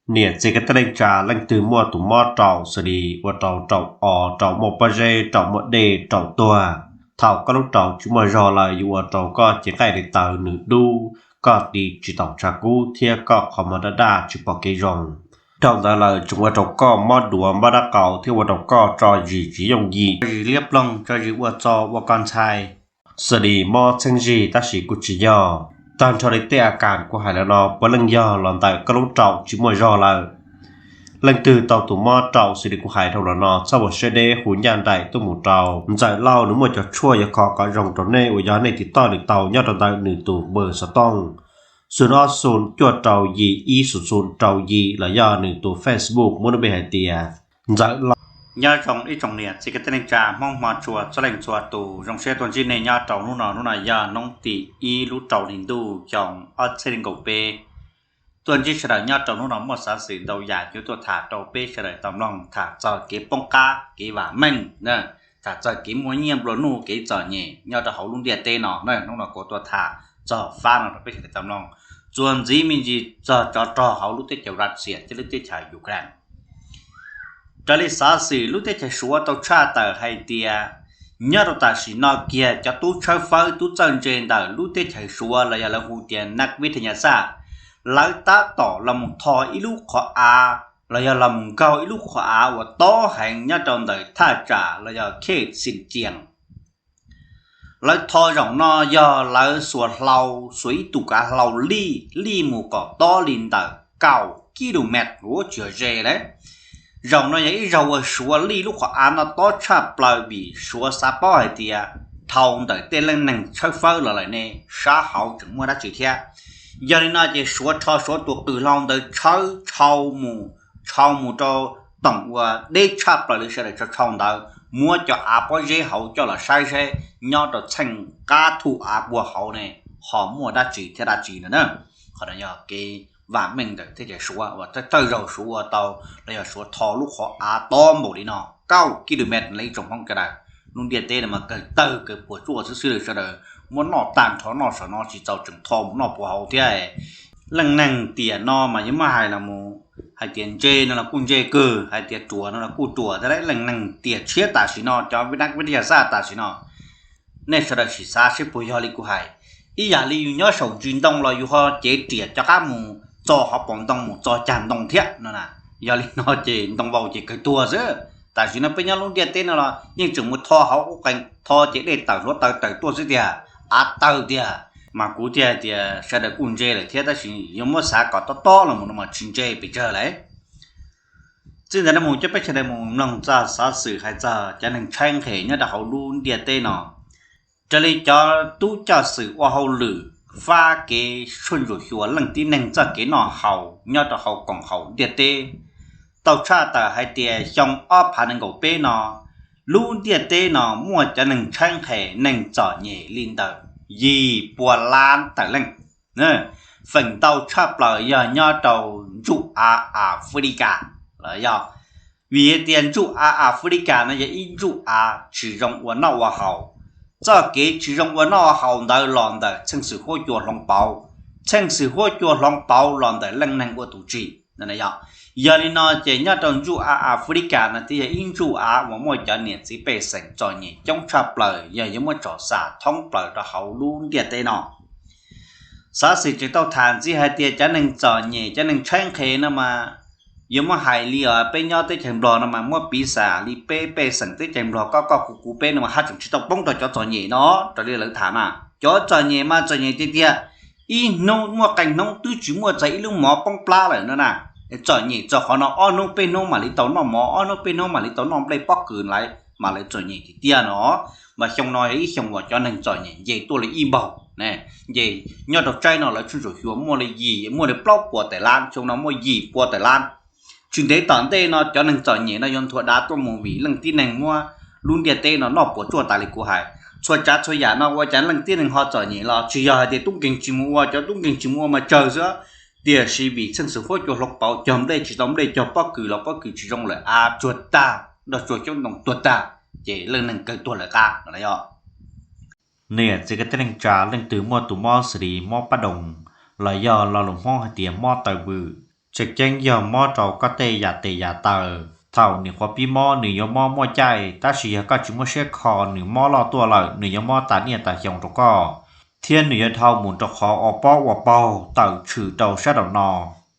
Niam txiv kwv tij neej tsa, leej twg muaj tus mob raum xws li ua rau raum os, raum muaj pob zeb, raum muaj dej, raum tuag, thaum koj lub raum tsis muaj zog lawm yuav ua rau koj cev nqaij li tawv, nws dub, koj ti tsis taus tshav kub thiab koj qhov muag daj daj tsis pom kev zoo. Dhau ntawd lawm tseem ua rau koj mob duav mob dab qau thiab ua rau koj tso zis tsis yooj yim, tso zis liab ploog, tso zis ua txo ua koj ntxhai, xws li mob txheeb zig tab sis kuj tsis yog. Tag nrho li tej a kas kuv hais lawm no puav leej yog los ntawm koj lub raum tsis muaj zog lawm. Leej twg tau tus mob raum xws li kuv hais dhau los no txhob ua siab deb, hu ncaj nraim tuaj mus rau Ntxawm Lauj, nws muaj cov tshuaj yuav kho kom zoo rau nej uas yog nej tiv toj nws tau nyob rau ntawm nws tus npawb xov tooj xoom ob xoom cuaj rau yim ib xoom xoom rau yim los yog nws tus Facebook muaj lub npe hais tias Ntxawm Lauj. Nyob zoo ib tsoom niam txiv kwv tij neej tsa Hmoob hmov tshua txhua leej txhua tus, zoo siab tuaj ntsib nej nyob rau hnub no. Hnub no yog hnub tim ib lub rau hli ntuj xyoo ob txhiab nees nkaum peb. Tuaj ntsib sawv daws nyob rau hnub no muaj xov xwm ntau yam yuav tuaj tham rau peb sawv daws tau mloog, tham txog kev poob qab kev vam meej, tham txog kev muaj nyiaj nplua nuj kev txom nyem nyob rau hauv lub ntiaj teb no. Hnub no kuv tuaj tham txog fab no rau peb sawv daws tau mloog, txuas ntxiv me ntsis txog tsov rog hauv lub teb chaws Russia thiab lub teb chaws Ukraine. Raws li xov xwm lub teb chaws Suav tau tshaj tawm hais tias nyob rau tam sim no kiag cov tub tshawb fawb tub txawj ntse ntawm lub teb chaws Suav los yog lawv hu tias nab vib thaj nyas xaj, lawv tab tom los mus tho ib lub qhov av los yog los mus nkaug ib lub qhov av uas tob heev nyob rau ntawm thaj tsam los yog khej Xinjiang. Lawv tho zaum no yog lawv xuas hlau, xuas ib tug kav hlau lij, lij mus kom tob li ntawm kaum ki lu mev, ua tsis yog ze lawm. Zaum no yog ib zaug uas Suav lij lub qhov av no tob tshaj plaws vim Suav xav paub hais tias dhau ntawm tej leej neeg tshawb fawb los lawm ne sab hauv tseem muaj dab tsi thiab. Yog li no ces Suav rho Suav tus qws hlau ntawd tshawb tshau mus, tshau mus rau toom uas deb tshaj plaws li sawv daws tshau tshau ntawd, muab cov av pob zeb hauv coj los saib seb nyob rau txheej qab thuj av puag hauv ne ho muaj dab tsi thiab dab tsi no na. Qhov no yog kev vam meej ntawm teb chaws Suav uas thawj thawj zaug Suav ua tau los yog Suav tho lub qhov av tob npaum li no kaum ki lu mev li ib tsoom Hmoob sawv daws. Lub ntiaj teb no mas kawg tawg kawg puas tsuaj xwb xwb li sawv daws muab noj tag nrho noj saum no tsis txaus tseem tho mus noj puag hauv thiab. Leej neeg tiam no mas yuav muab hais los mus hais tias ntse no los kuj ntse kawg, hais tias ruam no los kuj ruam thiab. Leej neeg tiam tshiab tam sim no cov vib thaj nyas xaj tam sim no nej sawv daws sim xav seb puas yog li kuv hais. Ib yam li yus nyob saum ntsis ntoo los yus ho cev riam cov qab mus txo hauv paus ntoo mus txo cag ntoo thiab no na. Yog li no ces ntoo vau ces kawg tuag xwb. Tam sim no peb nyob lub ntiaj teb no los yeej tseem mus tho hauv ub qees tho ces dej tawm hluav taws tawm tuaj xwb tiag, av tawg tiag. Mas kuv thiaj hais tias sawv daws kuj ntse lawm thiab tab sis yuav muab xav kom tob tob los mus no mas tsis ntse pes tsawg lawm. Txij ntawm no mus coj peb sawv daws mus mloog txog xov xwm hais txog cov neeg tshaib nqhis nyob rau hauv lub ntiaj teb no. Raws li cov tub coj xwm ua hauj lwm fab kev tshuaj ntsuam xyuas leej tib neeg txoj kev noj haus nyob rau hauv koom haum ntiaj teb tau tshaj tawm hais tias xyoo ob phav nees nkaum peb no, lub ntiaj teb no muaj cov neeg tshaib nqhis neeg txom nyem li ntawm yim pua lab tawm leej. Feem ntau tshaj plaws yog nyob rau ntsuj av Africa los yog, vim hais tias ntsuj av Africa no yog ib ntsuj av tsis zoo ua noj ua haus. Txoj kev tsis zoo ua noj ua haus ntawd los ntawm txheej xwm huab cua hloov pauv, txheej xwm huab cua hloov pauv los ntawm leej neeg ua tus tsim. Yog li no ces nyob rau ntsuj av Africa no twb yog ib ntsuj av uas muaj cov niam txiv pej xeem txom nyem coob tshaj plaws yog yuav muab tsom xam thoob plaws rau hauv lub ntiaj teb no. Xov xwm tseem tau tham ntxiv hais tias cov neeg txom nyem cov neeg tshaib nqhis no mas yuav muab hais li os, peb nyob teb chaws Nplog no mas muab piv xam li peb pej xeem teb chaws Nplog koj koj kuv kuv peb no mas haj tseem tsis tau poob rau cov txom nyem no. Raws li lawv tham na, cov txom nyem mas txom nyem tiag tiag, ib hnub muaj qee hnub twb tsis muaj txog ib lub mov poob plab lawm no na. Txom nyem txog qhov no ob hnub peb hnub mam li tau noj mov, ob hnub peb hnub mam li tau noj nplej pob kws lawm mas lawv txom nyem tiag tiag no. Mas xyoo no yog ib xyoo uas cov neeg txom nyem nce tuaj li ib npaug. Nce nyob rau tsaib no lawv tshuaj ntsuam xyuas muaj li yim muaj li plaub puas tawm lab, xyoo no muaj yim pua tawm lab. Tsis ntev tom ntej no cov neeg txom nyem no yuav nthuav dav tuaj mus vim leej tib neeg muab lub ntiaj teb no noj puas tsuaj tas li kuv hais. Txhua tsav txhua yam no ua cas leej tib neeg ho txom nyem los tsis yog hais tias tub nkeeg tsis mus ua, cov tub nkeeg tsis mus ua mas tsawg xwb, tiam sis vim txheej xwm huab cua hloov pauv cog nplej tsis tau nplej, cog pob kws los pob kws tsis zoo lawm, av tsuag tag, nroj tsuag coob ntoo tuag tag, ces leej neeg kawg tuag lawv qab no yog. Niam txiv kwv tij neej tsa, leej twg muaj tus mob xws li mob pab doos los yog lo lus Hmoob hais tias mob taw vwm, Tseem ceeb yog mob rau koj tej yam tes yam taw. Thaum nws qhuav pib mob nws yuav mob muaj caij, tab sis yog koj tsis muaj siab kho nws mob loj tuaj lawm nws yuav mob tas niaj tas xyoo rau koj, thiab nws yuav dhau mus rau qhov ua pob ua paug tawm tshwm rau sab nraum no.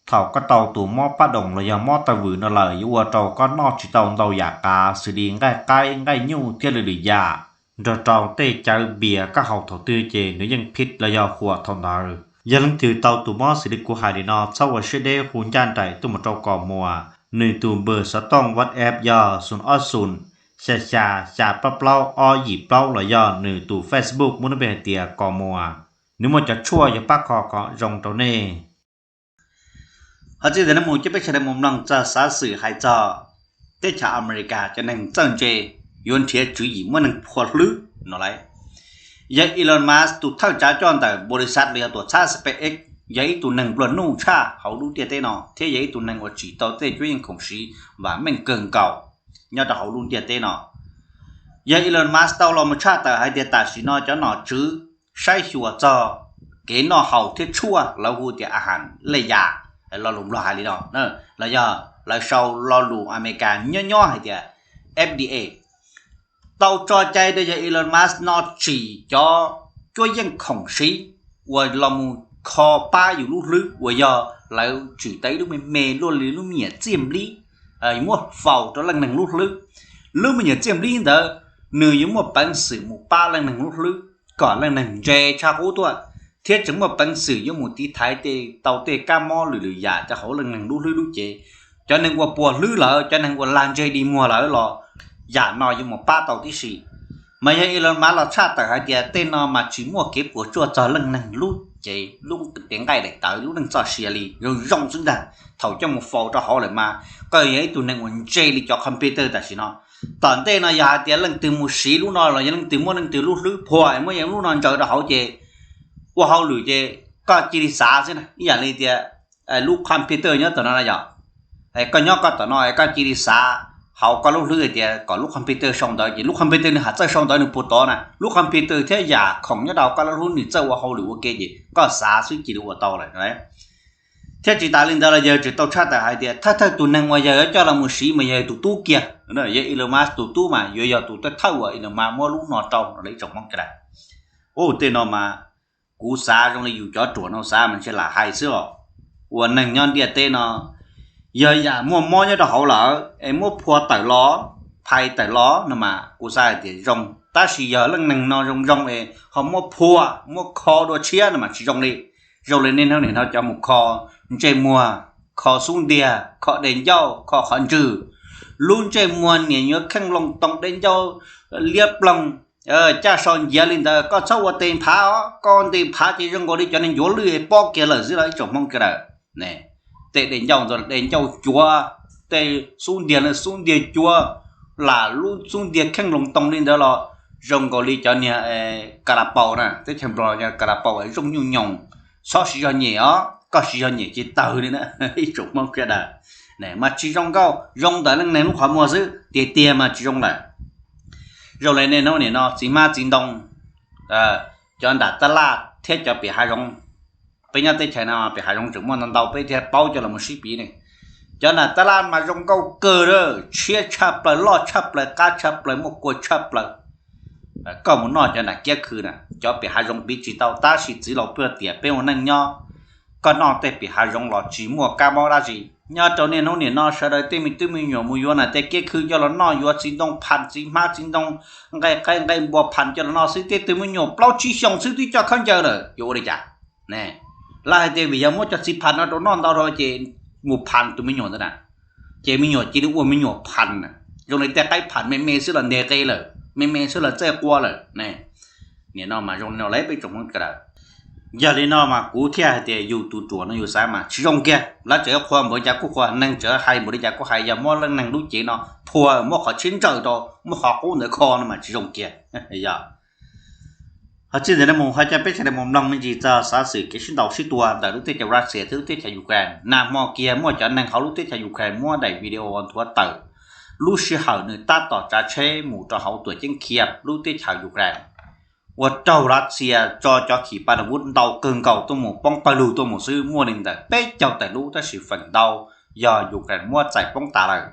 Thaum koj tau tus mob pab doos los yog mob taw vwm no lawm yuav ua rau koj noj tsis tau ntau yam qav xws li nqaij qaib nqaij nyuj thiab lwm lwm yam, nrog rau tej cawv npias koj haus thaum twg ces nws yeej phij los yog huam thaum ntawd. Yog leej twg tau tus mob xws li kuv hais li no txhob ua siab deb, hu ncaj nraim tuaj mus rau Kos Muas. Nws tus npawb xov tooj WhatsApp yog xoom ob xoom xya xya xya plaub plaub ob yim plaub los yog nws tus Facebook muaj lub npe hais tias Kos Muas. Nws muaj cov tshuaj yuav pab kho kom zoo rau nej. Ho txij ntawm no mus coj peb sawv daws mus mloog txog xov xwm hais txog teb chaws Amelikas cov neeg txawj ntse yuav nrhiav tswv yim muab neeg phua hlwb no lauj. Yog Elon Musk tus thawj tsav coj ntawm npaus lis xaj los yog tuam txhab SpaceX, yog ib tug neeg nplua nuj tshaj hauv lub ntiaj teb no thiab yog ib tug neeg uas tsim tau tej cuab yeej khoom siv vam meej kawg nkaus nyob rau hauv lub ntiaj teb no. Yog Elon Musk tau los mus tshaj tawm hais tias tam sim no cov nom tswv saib xyuas txog kev noj haus thiab tshuaj lawv hu tias a has lej yas, lo lus Nplog hais li no, los yog lawv sau lo lus Amelikas nyob nyob hais tias F D A, tau tso cai rau yog Elon Musk no tsim cov cuab yeej khoom siv uas los mus kho pab yus lub hlwb uas yog lawv tsim tau ib lub me me luaj li lub me nyuam txiaj nplib, muab faus rau leej neeg lub hlwb. Lub me nyuam txiaj nplib ntawd nws yuav muaj peev xwm mus pab leej neeg lub hlwb kom leej neeg ntse tshaj qub tuaj, thiab tseem muaj peev xwm yuav mus tiv thaiv tau tej kab mob lwm lwm yam rau hauv leej neeg lub hlwb lub cev. Cov neeg uas puas hlwb lawm, cov neeg uas lag ntseg dig muag lawm los yam no yuav mus pab tau tib si. Mas yog Elon Musk los tshaj tawm hais tias tej no mas tsis muaj kev puas tsuaj txog leej neeg lub cev, lub cev nqaij daim tawv, lub neej txoj sia li, zoo zoo xwb ntag. Thaum coj mus faus rau hauv lawm mas koj yog ib tug neeg uas ntse li cov computer tam sim no. Tom ntej no yog hais tias leej twg mus siv lub no los yog leej twg muab leej twg lub hlwb phua es muab lub no ntsaws rau hauv ces ua hauj lwm ces koj cia li xav xwb na, ib yam li tias lub computer nyob tom no na yom. Koj nyob koj tom no es koj cia li xav hauv koj lub hlwb hais tias kom lub computer sau ntawv ces lub computer nws hais txawj sau ntawv nws puas tod na, lub computer thiab yam khoom nyob rau koj lub hlwb nws txawj ua hauj lwm ua ke ces koj xav xwb cia li ua tau lawm. Thiab tsis tas li ntawd los yawg tseem tau tshaj tawm hais tias thawj thawj tus neeg uas yawg yuav coj los mus siv mas yog yawg tus tub kiag, yog Elon Musk tus tub mas yuav yog tus thawj thawj uas Elon Musk muab lub no rau no ib tsoom Hmoob sawv daws. Ub, tej no mas kuv xav zoo li yus cov ruam no xav mas ntshe lam hais xwb os. Ua neeg nyob ntiaj teb no yog yam muaj mob nyob rau hauv lawm es muab phua tawm los, phais tawm los no mas kuv xav hais tias zoo, tab sis yog leej neeg no zoo zoo es ho muab phua, muab kho dua tshiab no mas tsis zoo li. Zoo li niaj hnub nim no cov mus kho ntsej muag, kho xub ntiag, kho dej ncauj, kho qhov ntswg, lub ntsej muag niam yuav kheej loo too dej ncauj liab ploog, caj so nciav li ntawd koj txhob ua tes phav os, koj ntes phav ces zoo nkaus li cov neeg ncuav lwj pob kiag lawm xwb los ib tsoom Hmoob sawv daws. Tej dej ncauj ntawd dej ncauj cuav, tej xub ntiag na xub ntiag cuav, lam lub xub ntiag kheej loo too li ntawd los zoo nkaus li cov niag ka la paus na, teb chaws Nplog ka la paus zoo nyuj nyoos, txhob siv zog nyem os, koj siv zog nyem ces tawg li na ib tsoom Hmoob sawv daws. Mas tsis zoo nkauj, zoo ntawm leej neeg lub qhov muag xwb, tiag tiag mas tsis zoo lawm. Zoo li niaj hnub nim no txiv hmab txiv ntoo, cov nram tab laj thiab cov pem hav zoov. Peb nyob teb chaws no pem hav zoov tseem muaj ntau ntau peb thiaj paub coj los mus sib piv ne. Cov nram tab laj mas zoo nkauj kawg, tshiab tshaj plaws, loj tshaj plaws, qab tshaj plaws, muaj kua tshaj plaws. Koj mus noj cov nram kiab khw na, cov pem hav zoov piv tsis tau, tab sis txiv laus tuaj tias peb ua neej nyob, koj noj tej pem hav zoov los tsis muaj kab mob dab tsi. Nyob rau niaj hnub nim no sawv daws tej me tub me nyuam mus yuav nram tej kiab khw coj los noj, yuav txiv ntoo phas, txiv hmab txiv ntoo, nqaij qaib nqaij npua phas coj los noj xwb, tej tub me nyuam plaub tsib xyoos xwb twb coj khaub ncaws lawm, yuav ua li cas? Lawv hais tias vim yog muab cov txiv phas no rau noj ntau rau ces mus phas tus me nyuam ntawd na, ces me nyuam cia li ua me nyuam phas na, zoo li tej qaib phas me me xwb los nteg qe lawm, me me xwb los txaij qua lawm. Nim no mas zoo li no lawm peb tsoom Hmoob sawv daws. Yog li no mas kuv thiaj hais tias yus tus ruam no yus xav mas tsis zoo kiag, lawv tseem yuav qhuas npaum li cas kuj qhuas, neeg tseem hais npaum li cas kuj hais, yog muab leej neeg lub cev no phua, muab qhov tshiab ntsaws rau, muab qhov qub ntawd kho no mas tsis zoo kiag. Yog Ho txij ntawm no mus ho coj peb sawv daws mus mloog me ntsis txog xov xwm kev sib ntaus sib tua ntawm lub teb chaws Russia thiab lub teb chaws Ukraine. Nag hmo kiag muaj cov neeg hauv lub teb chaws Ukraine muab daim video uas nthuav tawm lub sij hawm nws tab tom tsav tsheb mus rau hauv tuam ceeb Kyiv lub teb chaws Ukraine. ua raug Russia tso cov khis Paramut ntau kawg nkaus tuaj mus poob pawg lug tuaj mus xwb, muaj li ntawm peb caug tawm lub, tab sis feem ntau yog Ukraine muab txais poob tas lawm.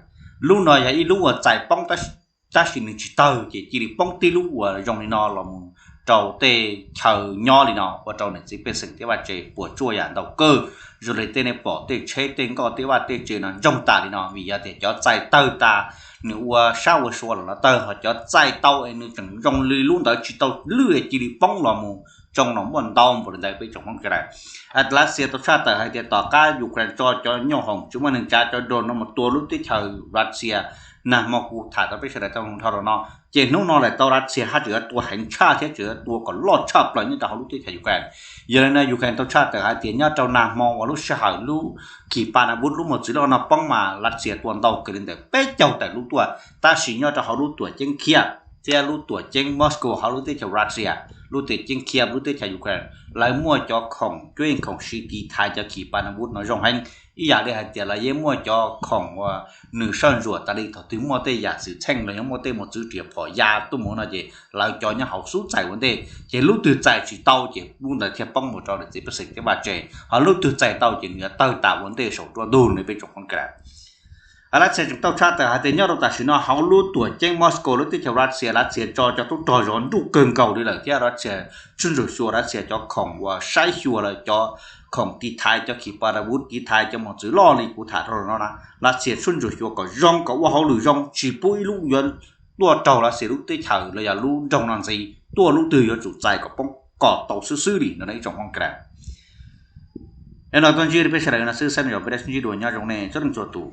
Lub no yog ib lub uas txais poob, tab sis nws tsis tawg ces cia li poob tib lub uas zoo li no los mus rau tej chaw nyob li no, ua rau niam txiv pej xeem thiab vaj tse puas tsuaj yam ntau kawg. Zoo li tej nej pom tej tsheb tej nkoj tej vaj tej tse no ntsoog tas li no, vim yog tias cov txais tawg tas nws ua sab ua sua los no tawg, ho cov txais tau es nws tseem zoo li lub ntawd tsis tau lwj cia li poob los mus tsoo no muaj ntau npaum li ntawd peb tsoom hmoob sawv daws. Russia tau tshaj tawm hais tias tom qab Ukraine tso cov nyoj hoom tsis muaj neeg tsav cov drone no mus tua lub teb chaws Russia nag hmo kuv tham rau peb sawv daws tau dhau los no, ces hnub no lawm tau Russia haj tseem yuav tua heev tshaj thiab tseem yuav tua kom loj tshaj plaws nyob rau hauv lub teb chaws Ukraine. Yog li no Ukraine tau tshaj tawm hais tias nyob rau nag hmo uas lub sij hawm lub khis Paramut lub mos txwv loj no poob mas Russia tua ntau kawg li ntawm peb caug tawm lub tuaj, tab sis nyob rau hauv lub tuam ceeb Kyiv thiab lub tuam ceeb Moscow hauv lub teb chaws Russia, lub tuam ceeb Kyiv lub teb chaws Ukraine, lawv muaj cov khoom cuab yeej khoom siv tiv thaiv cov khis Paramut no zoo heev. Ib yam li hais tias lawv yeej muaj cov khoom uas nws sawv ntsuam tas li thaum twg muaj tej yam xwm txheej los yog muaj tej mos txwv riam phom ya tuaj mus no ces lawv cov nyob hauv xub txais ua ntej, ces lub twg txais tsis tau ces lub ntawd thiaj poob mus rau niam txiv pej xeem thiab vaj tse, ho lub twg txais tau ces nws yuav tawg tas ua ntej saum nruab ntug no peb tsoom hmoob sawv daws. Russia tseem tau tshaj tawm hais tias nyob rau tam sim no hauv lub tuam ceeb Moscow lub teb chaws Russia, Russia tso cov tub rog zov nruj kawg nkaus li lawm thiab Russia tshuaj ntsuag xyuas Russia cov khoom uas saib xyuas lawv cov khoom tiv thaiv cov khis Paramut tiv thaiv cov mos txwv loj li kuv tham dhau los no na, Russia tshuaj ntsuag xyuas kom zoo kom ua hauj lwm zoo tsis pub ib lub yuav tuaj raug Russia lub teb chaws los yog lub nroog no ntxiv, tuaj lub twg yuav tsum txais kom poob kom tau xwb xwb li no ib tsoom hmoob sawv daws. Es no tuaj ntsib peb sawv daws no xwb, xab no yog peb dab sib ntsib dua, nyob zoo nej txhua leej txhua tus.